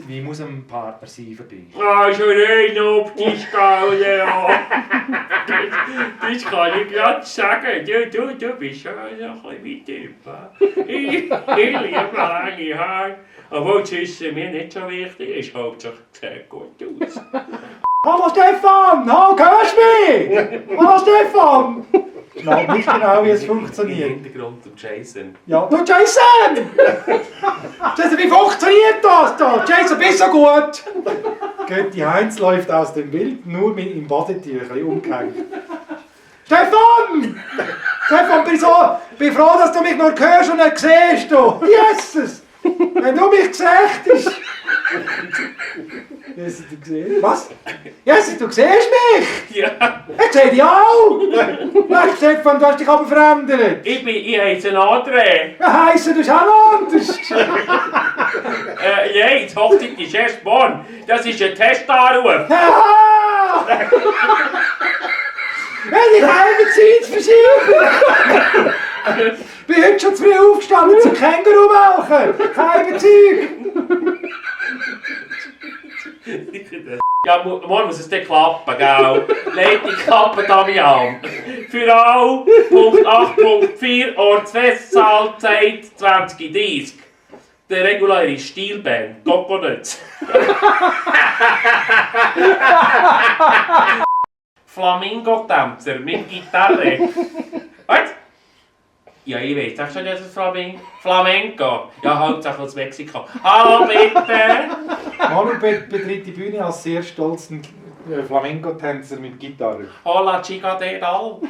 Wie muss ein Partner sein für dich? Also rein optisch, gell, ja. Das kann ich gerade sagen. Du bist schon ein bisschen weit Ich liebe lange Haare. Obwohl das Wissen mir nicht so wichtig ist, hauptsächlich sieht gut aus. Hallo Stefan! Hallo, hörst du mich? Hallo Stefan! Ich weiß nicht genau, wie es Im funktioniert. Hintergrund zum Jason. Ja, du Jason! Jason, wie funktioniert das da? Jason, bist du gut? Götti Heinz läuft aus dem Bild, nur mit im Badetüchli umgehängt. Stefan! Stefan, bin froh, dass du mich nur hörst und nicht siehst. Du. Jesus! Wenn du mich siehst! Jesus, du siehst... Was? Jesus, du siehst mich! Ja. Ich sehe dich auch! Nein, Stefan, du hast dich aber verändert. Ich heiße André. Ja, heissen, du bist auch noch anders. Ja, die Hochzeit ist erst morgen. Das ist ein Testanruf. Ja! Wenn ich Heimzeit verschiebe! Bin heute schon zu früh aufgestanden zum Känguru melken! Kein Zeug! Ja, morgen muss es dann klappen, gell? Leg die Kappe Damian. Für alle, Punkt 8.4, Ortsfestsaal, Zeit 20:30. Der reguläre Stilband, Coconuts. Flamingo-Tänzer mit Gitarre. Was? Ja, ich weiß auch schon, dass es Flamenco. Ja, Hauptsache aus Mexiko. Hallo, bitte! Manu betritt die Bühne als sehr stolzen Flamenco-Tänzer mit Gitarre. Hola, chica de dal.